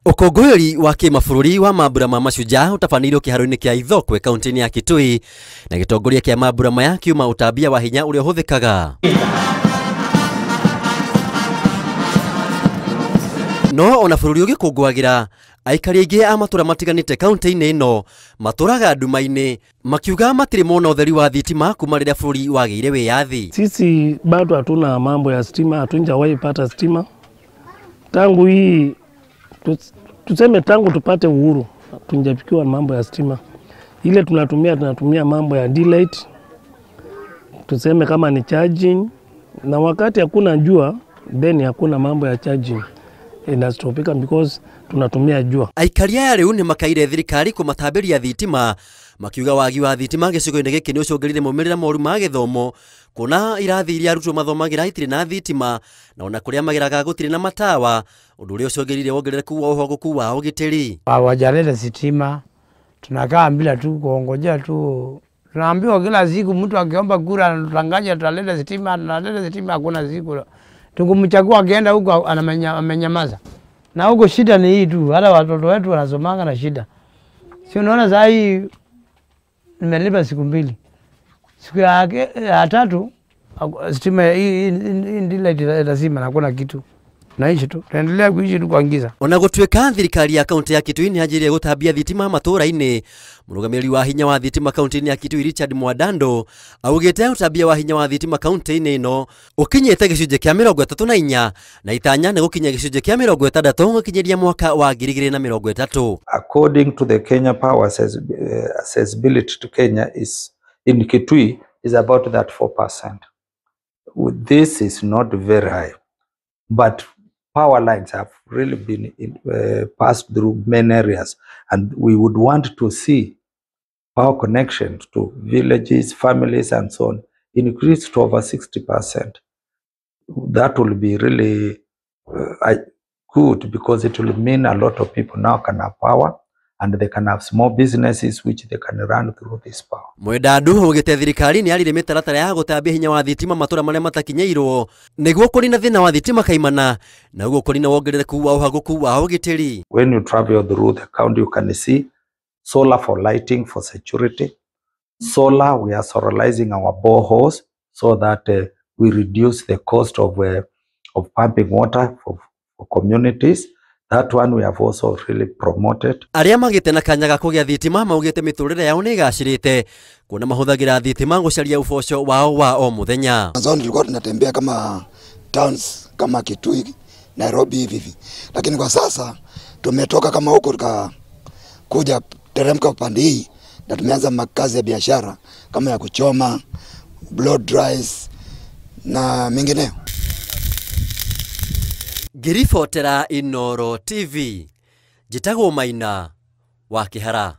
Ũkũngũĩri wa kĩmabũrũri wa mambura ma mashujaa ũtabanĩirio kĩharo-inĩ kĩa Ithokwĩ kaunti-inĩ ya Kitui na gĩtongoria kĩa mambura maya kiuma ũtambia wa hinya ũrĩa ũhũthĩkaga. No ona bũrũri ũgĩkũngũagĩra, aikari aingĩ a matũra matiganĩte kaunti-inĩ ĩno matũraga nduma-inĩ makiuga matirĩ mona ũtheri wa thitima kuma rĩrĩa bũrũri wagĩire wĩyathi. Sisi bado hatuna mambo ya stima, hatujawahi pata stima tangu hii, tuseme tangu tupate uhuru hatujafikiwa mambo ya stima. Ile tunatumia mambo ya daylight, tuseme kama ni charging, na wakati hakuna jua then hakuna mambo ya charging inastopika because tunatumia jua. Aikari aya rĩu nĩmakaire thirikari kũmatambĩria thitima makiuga wagi wa thitima gĩcigo-inĩ gĩkĩ nĩ ũcũngĩrĩire maumĩrĩra moru ma gĩthomo kuona irathi iria arutwo mathomagĩra itirĩ na thitima na ona kũrĩa mageraga gũtirĩ na matawa, ũndũ ũrĩa ũcũngĩrĩire wongerereku wa ũhogoku wa ũgitĩri. Hawajaleta sitima, tunakaa bila tu kuongojea tu. Tunaambiwa kila siku mtu akiomba kura anatanganya ataleta sitima, analeta sitima, hakuna siku. Tukumchagua akienda huko amenyamaza. Na huko shida ni hii tu, hata watoto wetu wanasomanga na shida. Si unaona saa hii nimelipa siku mbili. Siku ya tatu stima hii daylight lazima na hakuna kitu. Naishi tu, tuendelea kuishi tu kwa giza. Ona gũtuĩka thirikari ya kaunti ya Kitui nĩ yanjirie gũtambia thitima matũra-inĩ, mũrũgamĩrĩri wa hinya wa thitima kaunti-inĩ ya Kitui Richard Mwadando augĩte ũtambia wa hinya wa thitima kaunti-inĩ ĩno ũkinyĩte gĩcunjĩ kĩa 34 na itanya nĩ gũkinya gĩcunjĩ kĩa 60 gũkinyĩria mwaka wa 2030. According to the Kenya Power accessibility to Kenya is in Kitui is about that 4%. This is not very high, but power lines have really been passed through many areas, and we would want to see power connections to villages, families, and so on increase to over 60%. That will be really good because it will mean a lot of people now can have power and they can have small businesses which they can run through this power. Mwendandu augĩte thirikari nĩ yarire mĩtaratara ya gũtambia hinya wa thitima matũra marĩa matakinyĩirwo nĩguo kũnina thĩna wa thitima kaimana na ũguo kũnina wongerereku wa ũhagũku wa ũgitĩri. When you travel through the county you can see solar for lighting, for security. Solar, we are solarizing our boreholes so that we reduce the cost of pumping water for communities. That one we have also really promoted. Arĩa magĩte na kanya ga kũgĩa thitima maugĩte mĩtũrĩre yao nĩ ĩgacĩrĩte kuona mahũthagĩra thitima gũcaria uboco wao wa o mũthenya. Mwanzoni tulikuwa tunatembea kama towns kama Kitui, Nairobi hivi hivi, lakini kwa sasa tumetoka kama huko tukakuja teremka upande hii na tumeanza makazi ya biashara kama ya kuchoma, blow dries na mengineyo. Ngĩribotera Inooro TV, njĩtagwo Maina wa Kĩhara.